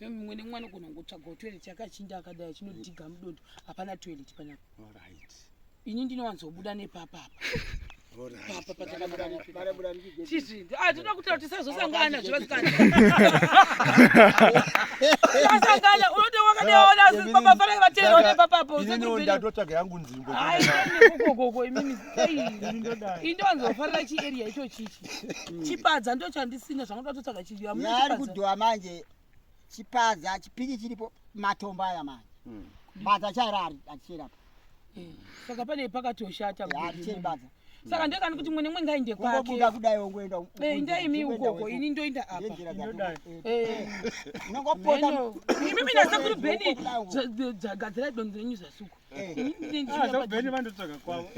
Mumwe nemumwe anogona kungotsvagawo toilet yake achinda akadai achinodhiga mudondo. Hapana toilet panapa. Alright. Ini ndinowanzobuda nepapa apa. Alright. Papa patakabuda chizvindi. Ah, tinoda kutaura kuti tisazosangana zvevasikana. Tisasangana unoti wakadaona asi baba fanai vateerwa nepapa apo. Inini ndatotsvaga yangu nzvimbo. Ai, kokoko imimi. Ini ndowanzofarira chiarea icho chichi. Chipadza ndochandisina zvangu ndototsvaga chiya. Yaari kudhuwa manje chipadza chipiki chiripo matombo aya manje. Badza chaira ari achichera apa. Saka pane pakatoshata. Aricheri badza. Saka ndekani kuti mwe nemwe ngaende kwake. Kungobuda kudai wongoenda. Eh, indai imi ukoko, ini ndoenda apa. Eh. Unongopota. Mheno. Imimi nasekuru Bheni dzagadzirai donzo renyu zasuku. Ini ndinenge Ah, ndichida zvabheni vandotsvaga kwavo.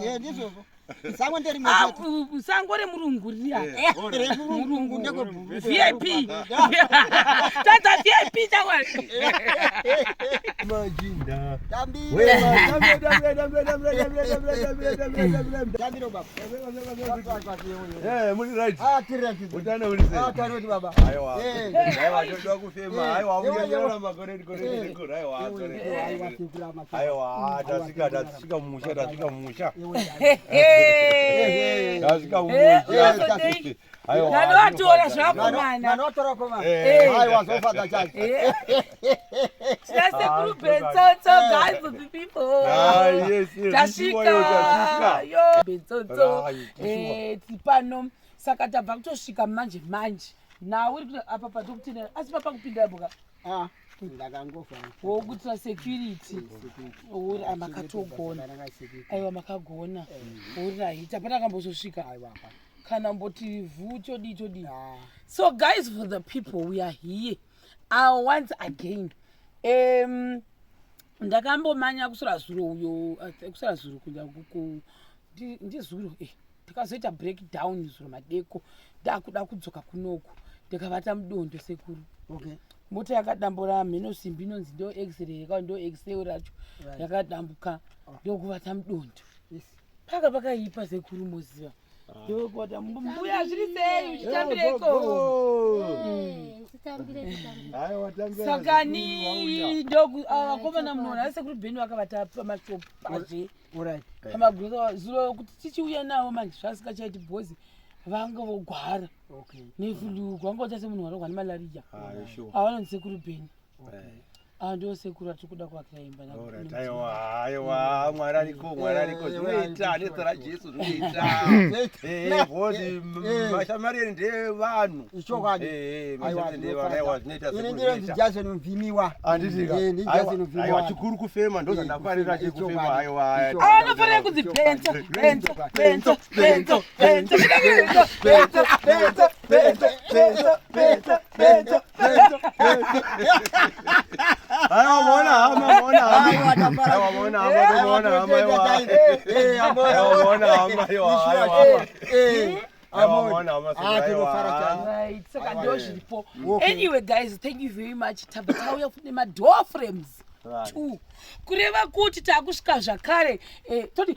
Eh, ndizvozvo. Sango nderimwe Ah, chete. sango remurungu riri apa. Remurungu ndekwe VIP. Tadza VIP tawari. Majinda. Tambire. Tambire baba. Eh, muri right. Ah, tiri right. Utano uri sei? Ah, taroti baba. Aiwa. Eh. Aiwa, toda kufema. Aiwa, Eh, unyanyora makore kore kore. Aiwa, kore. Aiwa, tasvika tasvika mumusha, tasvika mumusha. Tasvika mumusha. Aiwa. Ndanovatora zvako mwana. Manotora koma. Eh. Aiwa, zofadza chacho. Tina sekuru Bentsotso guys of the people. Ah, yes, yes. Tasvika. Tasvika. Yo Bentsotso. Right, tasvika. Eh, tipano saka tabva kutosvika manje manje. Now uri kuti apa patokutenda asi papa kupinda boka. Ah, ndakangofa. Wokutira security. Uri amakatogona. Aiwa makagona. Uri hapana akambozosvika. Aiwa apa. Kana mboti vhu todii todii. Ah. So guys, for the people, we are here. Once again. Ndakambomanya kusura zuro uyo kusura zuro kuenda ku ndizuro ndikazoita breakdown zuro madeko ndakuda kudzoka kunoku ndikavata mudondo sekuru. Okay. Mota yakadambura mheno simbi inonzi ndo x-ray kana ndo x-ray racho yakadambuka ndokuvata mudondo. Yes. Paka pakaipa sekuru moziva. Ndokuvata mbuya zviri sei uchitambireko? Titambire, titambire. Aiwa, tambira. Saka ni ndoku vakomana munoona asi sekuru Bheni vakavata pamashopu pazhe Alright. pamagrosa zuro kuti tichiuya navo manje zvasingachaiti bhozi vanga vogwara Okay. nefulu vanga vaita semunhu warogwa nemalariya. Ah, sure. Avanonzi sekuru Bheni. Ah, ndo sekuru atiri kuda kuakira imba Alright, aiwa, aiwa, Mwari ariko, Mwari ariko, zvinoita nezita raJesu zvinoita. Eh, bhozi mashamariyeni ndevanhu. Ichokwadi. Eh, mashamariyeni ndevanhu, aiwa, zvinoita Ini sekuru ndinonzi zvinoita. Jason Mvimiwa. Handiti ka? Eh, ndi Aiwa, Jason Mvimiwa. aiwa, chikuru kufema ndozvandafarira chekufema, Ichokwadi. aiwa. Ichokwadi. Anofanira kunzi Benzo, Benzo, Benzo, Benzo, Benzo, Benzo, Benzo, Benzo, Benzo, Benzo, Benzo, Benzo, Benzo. Aiwa, maona hama, maona hama. Aiwa, tafara. Aiwa, maona hama, maona hama, aiwa. Eh, amona. Aiwa, maona hama, aiwa, aiwa. Eh, Aiwa, amona. maona hama, Ah, tinofara aiwa. chaizvo. Right, saka ndo zviripo. Okay. Anyway guys, thank you very much. Tabva tauya futi nemadoor frames Right. 2 kureva kuti taakusvika zvakare toti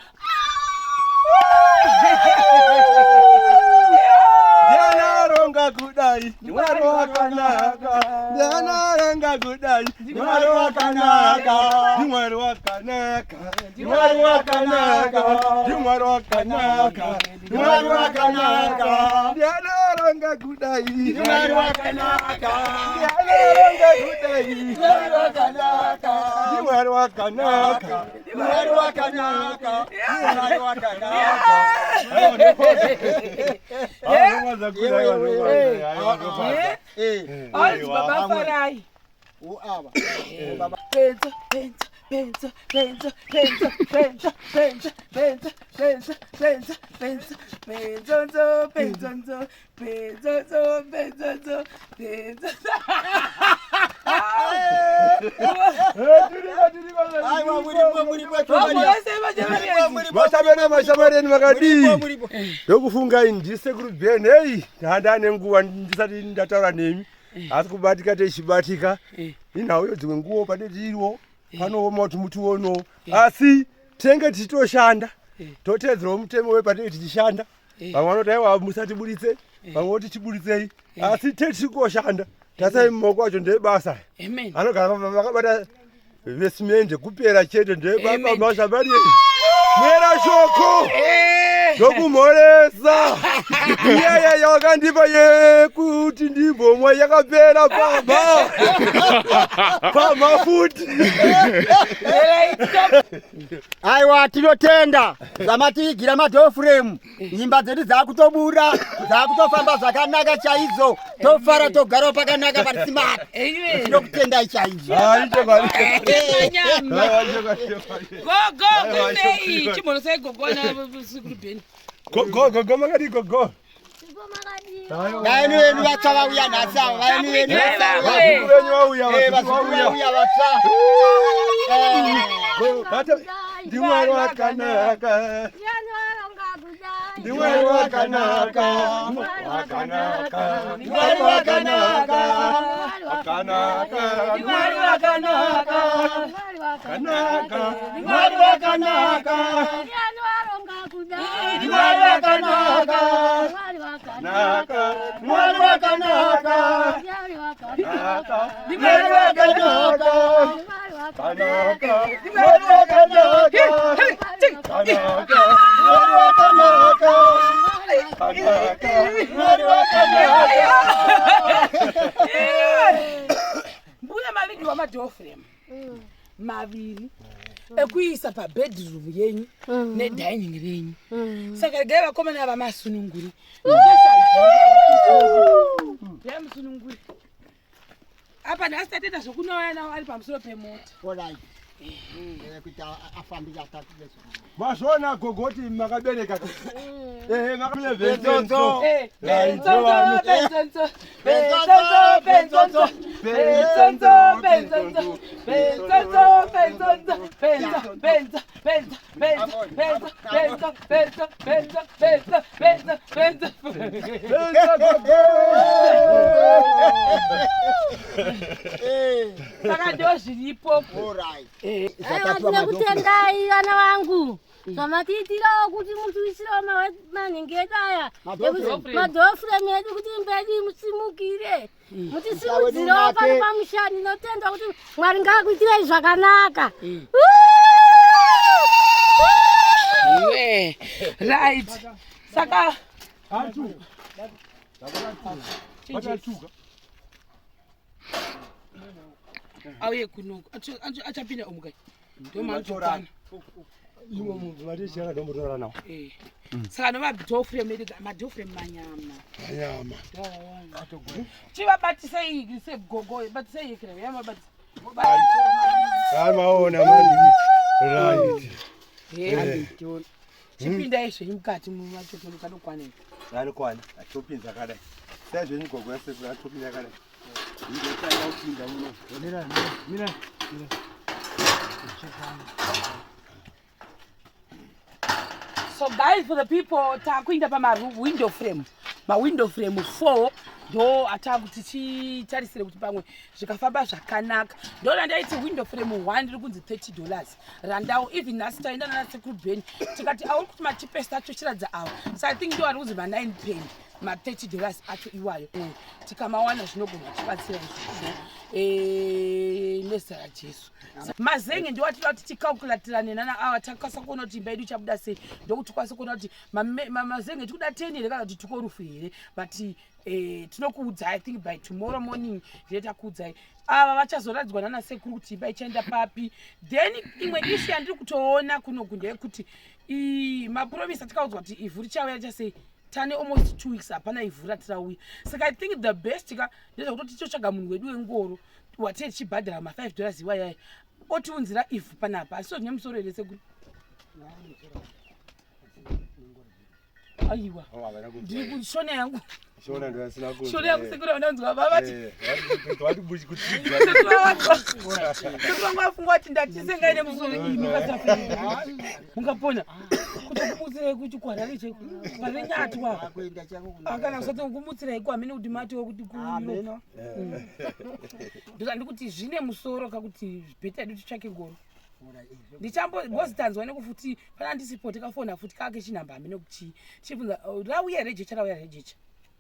Ndianaronga kudai, ndiMwari wakanaka. Ndianaronga kudai, ndiMwari wakanaka. NdiMwari wakanaka, ndiMwari wakanaka. NdiMwari wakanaka, ndiMwari wakanaka. Ndianaronga kudai, ndiMwari wakanaka. Ndianaronga kudai, ndiMwari wakanaka. NdiMwari wakanaka, ndiMwari wakanaka. Mwari wakanaka. Aiwa, ndofadza kudai, aiwa, ndofadza, aiwa, ndofadza. Eh, Anzi baba farai. u ava. Baba. Benzo, Benzo, Benzo, Benzo, Benzo, Benzo, Benzo, Benzo, Benzo, Benzo, Benzo, Benzonzo, Benzonzo, Benzonzo, Benzonzo, Benzonzo. Aiwa, muripo, muripo, chokwadi. Mashamene, mashamareni makadii? Muripo, muripo. Ndokufungai ndisekuru Ben. Hei, ndanda nenguva ndisati ndataura nemi, asi kubatika techibatika inhauyo dzimwe nguo pane tiriwo panooma kuti mutionowo, asi tenge tichitoshanda toteedzerawo mutemo wepatinenge tichishanda. Vamwe vanoti aiwa musatiburitse, vamwe voti tiburitsei, asi tetichikoshanda. Tasai mumaoko acho ndebasa. Anogara vakabata vesimende kupera chete ndebasa mashabari. Mwera shoko. Eh. Ndokumhoresa. Iyaya yawakandipa yekuti ndimbomwa yakapera pamba. Pamba futi. Aiwa tinotenda zvamatiigira madhofuremu. Nyimba dzedu dzakutobura dzakutofamba zvakanaka chaidzo tofara togarawo pakanaka pari smart. Tinokutendai chaizvo. Gogo kunei chimhoresai gogo na sekuru Beni. Gogo gogo makadii gogo? Vaeni vedu vatsva vauya nhasi ava vaeni vedu vatsva. Vazukuru venyu vauya eh, vazukuru vauya vatsva. Eh. Ndimwari wakanaka. Ndimwari wakanaka. Wakanaka. Ndimwari wakanaka. Wakanaka. Ndimwari wakanaka. Wakanaka. Ndimwari wakanaka. Mwari wakanaka. Naka. Mwari wakanaka. Naka. Mwari wakanaka. Kanaka. Mwari wakanaka. Kanaka. Mwari wakanaka. Kanaka. Mwari wakanaka. Mbuya mavigi wamadofrem. Maviri ekuisa pabedroom yenyu mm. nedining renyu mm. saka regai vakomana ava masununguri yamusununguri apa nhasi tatenda zvokunouya nawo ari pamusoro pemota Mazviona gogo kuti makabereka. Ehe makabereka. Benzonzo. Benzonzo. Benzonzo. Benzonzo. Benzonzo. Benzonzo. Benzonzo. Benzo. Benzo. Benzo. Benzo. Benzo. Benzo. Benzo. Benzo. Benzo. Benzo. Benzo. Benzo gogo. Saka ndozviripo. All right. Eh, Aiwa tinokutendai vana vangu zvamatiitirawo kuti mutiisirawo manhingi edu aya madhofremu edu kuti imba yedu imusimukire mm. mutisimudzirewo pano pamusha ndinotenda kuti mwari ngaakuitirei zvakanaka mm. Right saka auye kunoku achapinda omuka ndomatorana ivo munhu vatichara ndombotorana nawo eh. saka nomadhofrem madhofrem manyama manyama chivabatisei segogo batisei yekira yamabatisa maona mani right eh. Chipindai zvenyu mukati mumatotoro kanokwana here? Anokwana, atopinza akadai. Sai zvenyu gogo yasekuru atopinda akadai. Ndotanga kupinda muno. Mira, mira, mira. So guys, for the people takuinda pama window frame. Ma window frame 4 ndo atakuti tichitarisire kuti pamwe zvikafamba zvakanaka. Ndoona ndaiti window frame 1 riri kunzi 30 dollars. Randau even nhasi taenda nana sekuru Ben tikati auri kuti machipest acho chiradza awa so i think ndo ari kunzi ma9 pen ma30 dollars acho iwayo mm. tikamawana zvinogona kutibatsira izvozvo eh, nezita rajesu mazenge ndiwo atinoda kuti ticalculatirane nana awa takwanisa kuona kuti imba yedu ichabuda sei ndokuti tikwanise kuona kuti mazenge tikuda 10 here kana kuti tikorufu here but Eh, tinokuudzai i think by tomorrow morning ndine takuudzai ava vachazoradzwa nana sekuru kuti imba ichaenda papi then imwe ishu yandiri kutoona kunoku ndeyekuti mapromisi atikaudzwa kuti ivhu richauya richasei tane almost two weeks hapana ivhu rati rauya saka i think the best ka ndezvekutoti titotsvaga munhu wedu wengoro watee tichibhadhara ma5 dollars iwayaya otiunzira ivhu panapa asi so zvine musoro here sekuru aiwa ndiri kushona yangu shona ndo asina ku shona yangu sekuru vanonzwa vavati eh, vati bushi kutidza sekuru vangu vafunga kuti ndatisenga ine musoro imi pasafuri mungapona kuti kumutsirai kuti kwarare chaiko pare nyatwa akana kusati kumutsirai kwamene kuti matiwo kuti kuno ndozvandikuti zvine musoro kakuti bheta yedu titsvake ngoro ndichambo because tanzwa nekufuti pana ndisipo tikafona futi kake chinhamba hamene kuti tichibvunza oh, rauya here jecha rauya here jecha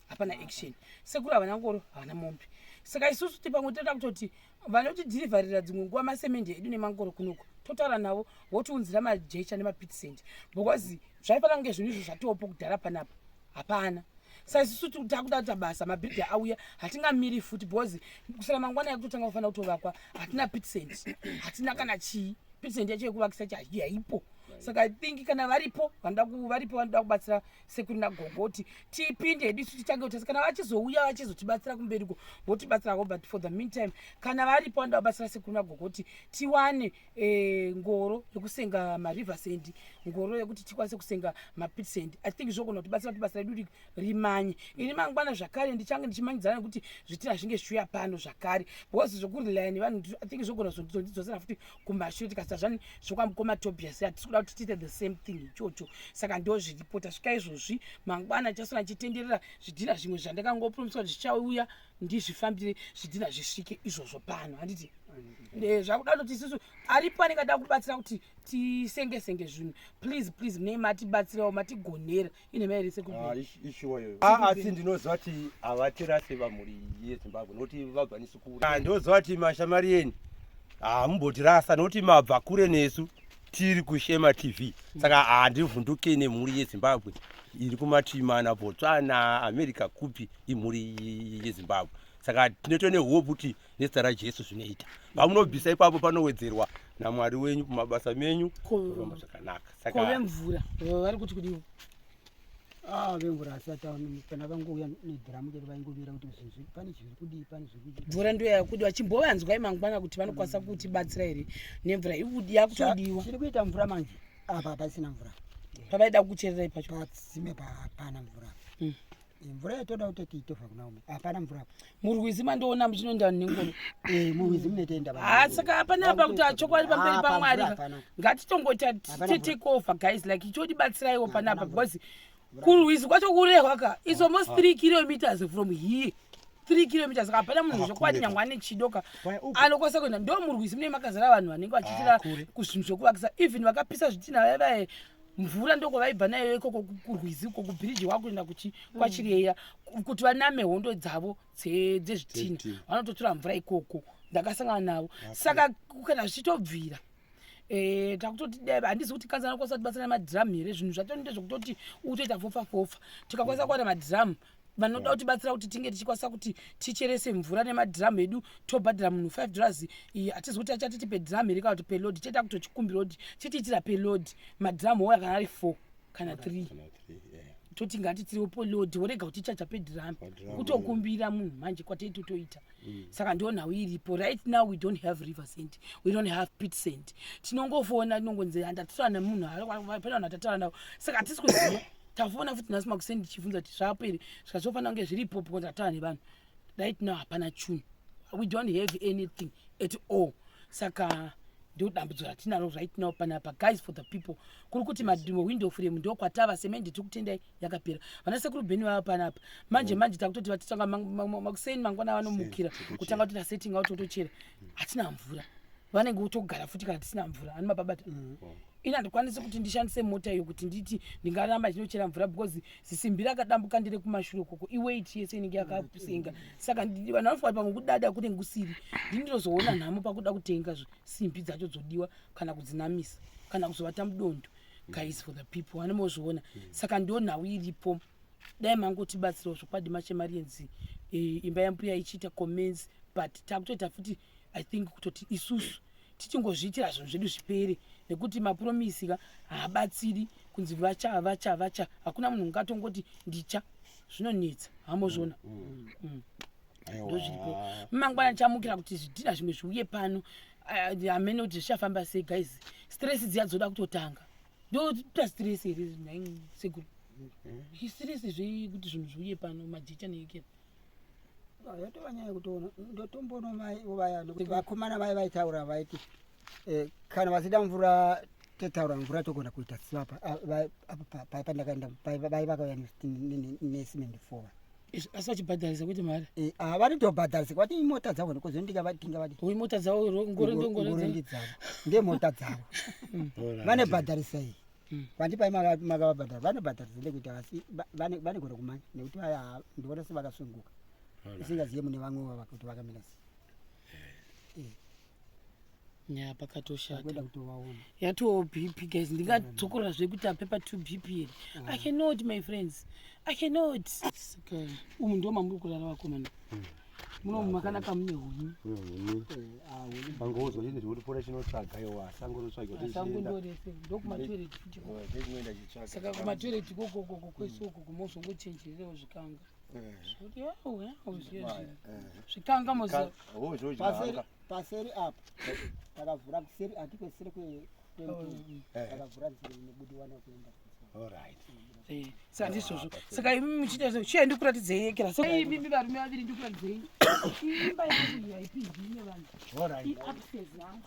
hapana action sekuru havana ngoro havana mombe Saka isusu ti pamwe toda kutoti vanotidhirivharira dzimwe nguva masemendi edu nemangoro kunoku, totaura navo votiunzira majecha nemapitsend, because zvaifanira kunge zvinhu izvo zvatopo kudhara. Panapa hapana. Saka isusu takuda kuita basa, mabhiridha auya, hatingamiri futi, because kusara mangwana yakutotanga kufanira kutovakwa. Hatina pit sand, hatina kana chii. Pit sand yacho yekuvakisa chacho haipo. Saka I think kana varipo vanoda varipo vanoda kubatsira sekuru nagogo kuti tipinde hedu isu titange kutasa, kana vachizouya vachizotibatsira kumberiko, votibatsirako. But for the meantime, kana varipo vanoda kubatsira sekuru nagogo kuti tiwane ngoro yekusenga mariver sand, ngoro yekuti tikwanise kusenga mapit sand, I think zvogona kutibatsira kuti basa redu rimanye. Ini mangwana zvakare ndichange ndichimanyidzana nekuti zvitina zvinge zvichiuya pano zvakare, because zvokurelaya nevanhu, I think zvogona kuzondidzosera futi kumashure, tikasita zvani zvokwamukoma Tobias. Hatisi kuda kuti tiite the same thing ichocho. Saka ndo zviripo tasvika izvozvi. Mangwana ndichasona ndichitenderera zvidhina zvimwe zvandakangopromiswa kuti zvichauya, ndizvifambire zvidhina zvisvike izvozvo pano, handiti? Zvakuda kutoti isusu aripo anenge ada kubatsira kuti tisenge senge zvinhu, please, please, munei matibatsirawo, matigonera ine mairi sekuru. Ah, ishuwa iyoyo. Ah, asi ndinoziva kuti havatirase vamhuri yeZimbabwe, nokuti vabva nesu kure. Ah, ndinoziva kuti mashamarieni hamumbotirasa, nokuti mabva kure nesu tiri kuShema TV. Saka handivhunduke nemhuri yeZimbabwe iri kumativi mana, Botswana, America, kupi, imhuri yeZimbabwe. Saka tinoto nehope kuti nezita raJesu zvinoita. Pamunobvisa ipapo panowedzerwa naMwari wenyu kumabasa menyu, kufamba zvakanaka. Saka kove mvura vari kuti kudiwa? Ah, vemvura asati kana vangouya nedhiramu chete, vaingovira kuti zvinhu pane zviri kudii, pane zviri kudii. Mvura ndiyo yakudiwa. Chimbovanzwai mangwana kuti vanokwanisa kutibatsira here nemvura yakutodiwa. Chiri kuita mvura manje apa hapasina mvura. Pavaida kuchererai pacho? Patsime hapana mvura. Mvura yatoda kutoti itobva kuna ume, hapana mvura. Murwizi mandoona muchinoenda nengoro. Eh, murwizi munetoenda. Ha, saka hapana apa kuti achokwadi pamberi Ah, paMwari. pamvura hapana. Ngatitongoita Hapana mvura. take over, guys, like chodibatsiraiwo panapa, because kurwizi kwacho kurehwa ka is almost 3 kilometers from here, 3 kilometers. Hapana munhu zvokwadi, nyangwe ane chido ka, anokwanisa kuenda. Ndo murwizi mune makazara vanhu vanenge vachiitira Ah, kure. kuzvinhu zvokuvakisa. Even vakapisa zvitina vaivae, mvura ndokwavaibva nayo ikoko kurwizi uko, kubhiriji wakuenda kwaChireya kuti vaname hondo dzavo dzezvitina. Dzezvitina. Vanototora mvura ikoko, ndakasangana navo. Saka kana zvichitobvira, takutoti dai, handizi kuti kanzana kwanisa kutibatsira nemadhiramu here. Zvinhu zvacho ndezvekutoti utoita fofa fofa. Tikakwanisa kuwana madhiramu, vanoda kutibatsira kuti tinge tichikwanisa kuti ticherese mvura nemadhiramu edu, tobhadhara munhu $5. Iyi hatizi kuti achatiti pedhiramu here kana kuti peload. Cheta kutochikumbira kuti chitiitira peload, madhiramu ouya kana ari 4 kana 3. Kana three, yeah. Toti ngatitiriwo peload, worega kutichaja pedhiramu. Padhiramu. Kutokumbira munhu manje kwatei totoita. Saka ndo nhau iripo right now. We don't have river sand, we don't have pit sand. Tinongofona, tinongonzi handataura nemunhu, pane vanhu atataura navo. Saka hatisi kuziva. Tafona futi nhasi makuseni tichibvunza kuti zvapo here, zvikazvofanira kunge zviripo because tataura nevanhu. Right now hapana chunhu, we don't have anything at all. Saka ndo dambudziko ratinaro right now panapa, guys for the people. Kuri kuti mawindow frame ndo kwatava, semendi tiri kutendai yakapera. Vana sekuru Bheni vava panapa manje manje, takutoti vatitanga makuseni mangwana vanomukira kutanga kutoita setting out, totochera. Hatina mvura, vanenge votogara futi kana tisina mvura. Ani mapabata ini handikwanisi kuti ndishandise mota iyo kuti nditi ndingaramba ndinochera mvura, because zisimbi rakadambuka ndire kumashure koko, iweight yese inenge yakasenga. Saka vanhu vanofunga kuti pamwe kudada kunenge kusiri. Ndini ndinozoona nhamo pakuda kutenga simbi dzacho dzodiwa, kana kudzinamisa, kana kuzovata mudondo. Guys for the people, vanomozviona. Saka ndo nhau iripo. Dai mangotibatsirawo zvokwadi machemarienzi. Imba yambuya ichiita comments, but takutoita futi, I think kutoti isusu tichingozviitira zvinhu zvedu zvipere, nekuti mapromise ka haabatsiri kunzi vacha vacha vacha. Hakuna munhu ungatongoti ndicha, zvinonetsa, hamozviona. Ndozviripo. Mangwana ndichamukira kuti zvidhina zvimwe zviuye pano. Hamene kuti zvichafamba sei, guys. Stress dziya dzoda kutotanga. Ndoita stress here nhai sekuru? Stress zvekuti zvinhu zviuye pano, majecha neekera. Ah, yatova nyaya yekutoona ndotomboona mai vaya, nekuti vakomana vaya vaitaura vaiti kana vasida mvura totaura mvura togona kuita sivapa pandakaenda vai vakauya nesimendi four. Asi vachibhadharisa kwete mari? Vanotobhadharisa kwati imota dzavo kozondinga tingavadi. Ui, mota dzavo, ngoro ndongoro. Ngoro ndidzavo, ndemota dzavo, vanobhadharisa iyi. Vandipai makavabhadhara, vanobhadharisa ndekuita, asi vanegona kumanya nekuti vaya ndiona sevakasunguka. Isingazive mune vamwe vava kuti vakamira sei. Nyaya pakatoshata. Kuenda kutovaona. Yatoo BP guys, ndingadzokorora zvekuti paper 2 BP here? I cannot, my friends, I cannot. Saka umu ndo mamuri kurara vakomana, munomu makanaka, mune huni. Pangozwa chine zvekuti chinotsvaga iwo asangorotsvaga. Asango ndorese ndokumatoilet futi. Saka kumatoilet kokokoko kwese uko kumozongochenjerewo zvikanga zvekuti yau yau zviye zvikanga moziva. Paseri apa takavhura kuseri, hatikweseri kwemutunhu, takavhura nzira inobudiwa nekuenda. Saka ndizvozvo. Saka imi muchiita se chiya, ndikuratidzei yekera. Saka imimi varume vaviri, ndikuratidzei imba yangu iyi haipindwi nevanhu, iupstairs yangu.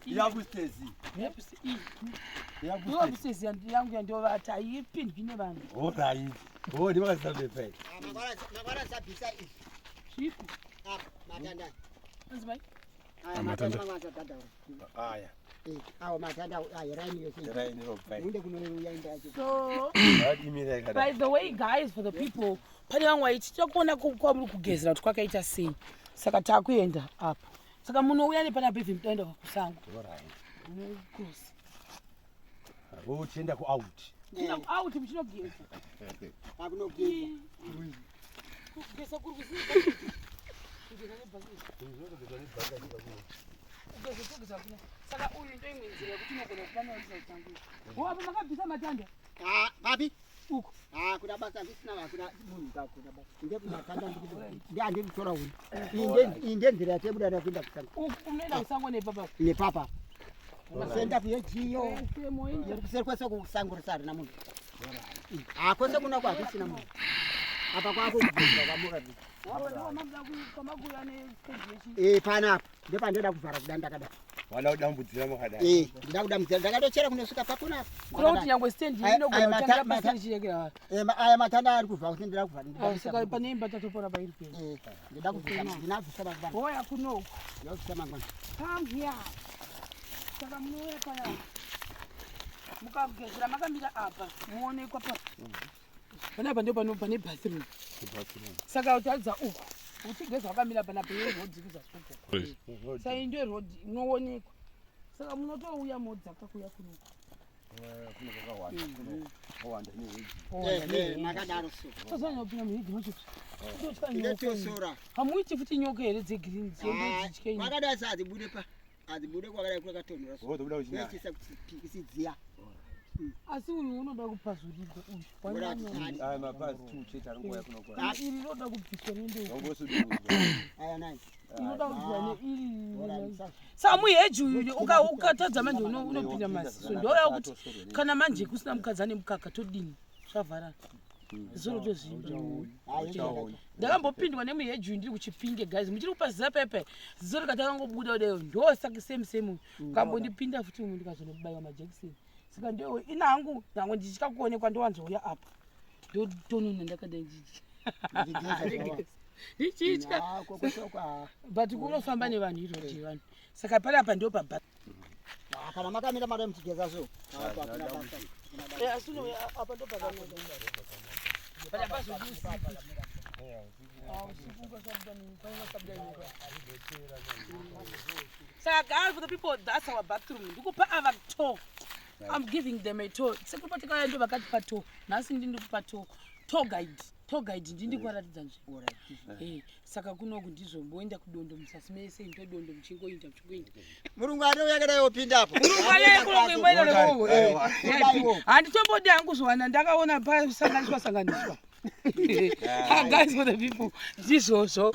Yaupstairs. Upstairs yangu yandovata haipindwi nevanhu. Alright, oh, ndimakazisa pepa. Mangwana sabvisa izvi. Zvipi? Apa matanda. Anzimai. Aya matanda mamwe asabhadhara. Aya. Awo matanda aya, raini yose. Raini robva. Munde kunouya imba yacho. So Adimira. By the way guys, for the people, pane vamwe vaiti tokuona kwamuri kugezera kuti kwakaita sei. Saka takuenda apo. Saka munouya nepanapa even mutoenda kusango. Munokurosa. Tienda kuout. Out muchinogeza. Akunogeza. Kugeza kuri kugeza nebhaketi, kugeza togeza kuna. Saka uyu ndo imwe nzira yekuti unogona kupanyaisa changu. Apa makabvisa matanda. Ah, papi? Uko. Ah, kuda basa ndisina, hakuna munhu kakuna basa. Nde matanda ndi andikutora uyu. Iyi ndenzira yatebuda nakuenda kusango. Uku unoenda kusango nepapa. Nepapa. Senda kuyechiyo. Ese moenda. Kuseri kwese kusango risarina munhu. Ah, kwese kunako hakusina munhu. Apa kwako kugezera kwamura. Apa ndiwo mamuda kwamakuya nestendi yechi. Eh, panapa ndepandoda kuvhara kuda ndakadai. Wada kudambudzira makadai. Eh, ndida kudambudzira ndakatochera kunosvika papona. Kuda kuti nyangwe stendi inogona kutangira pasi richirekera vanhu. Eh, aya matanda ari kubva kuti ndida kuvhara. Saka pane imba tatopora pairi kuenda. Eh, ndida kubvisa, ndinabvisa mangwana. Hoya kunoku. Ndinabvisa mangwana. Come here. Saka munouya pana mukagezera makamira apa, muonekwa pa panapa ndo pano pane bathroom. Saka utaridza uku uchigeza wakamira panapa, yeroad kuzasi uko. Saka iyi ndo road inoonekwa. Saka munotouya modzaka kuya kunoku. Kwakawanda neheji. Eh, eh, makadaro so. Tozanyopinda muhedge macho kutotya nyoka. Ndinotosora. Hamuiti futi nyoka here dzegreen dziende dzitye? Kwakadai sa hadzibude pa. Hadzibude kwakadai kwakatonhora so. Wozobuda uchinaya. Nechisa kusidziya. Asi uyu unoda kupazurirwa uyu. Alright. Aya mapazi two chete ari nguva yakunokwana. Ah. Iri rinoda kubviswa nendeu. Wangosudurwa. Aya nai. Inoda kubviswa neiri. Alright, sa- Saka muheji uyu ukatadza manje unopinda maziso. Ndoya kuti kana manje kusina mukadzi ane mukaka todini? Zvavharana, ziso rotozvimba. Aya, Uchaona. Ndakambopindwa nemuheji uyu ndiri kuChipinge guys, muchiri kupaziva pepe, ziso rikatakangobuda kudaio. Ndosaka same same ukambondipinda futi umu ndikazonobayiwa majekiseni. Saka ndio ina hangu nyange ndichitya kuonekwa, ndowanzouya apa ndotonona ndakadai ndichi Ndichigeza zvawa. ndichitya. Ah, kwakosoko, ah. But kunofamba nevanhu iroad vanhu. Saka panapa ndo pabha. Ah, kana makamira madai muchigeza so. Ah, hakuna basa. Hakuna basa. Asi unouya apa ndo pakanaka panapa zvokuusiku. Usiku ukasabuda ukasabuda nyoka. Saka guys, for the people, that's our bathroom. Ndikupa ava tour, I'm giving them a tour. Sekupa tikauya ndo vakatipa tour. Nhasi ndi ndikupa tour, tour guide, tour guide ndindi kuvaratidza nzvimbo. Alright. Saka kunoku ndizvo mboenda kudondo musasi mese, ndodondo muchingoinda muchingoinda. Murungu anouya kadai opinda apo. Handitombodi hangu zvowana ndakaona pasanganiswa sanganiswa. Guys, for the people, ndizvozvo.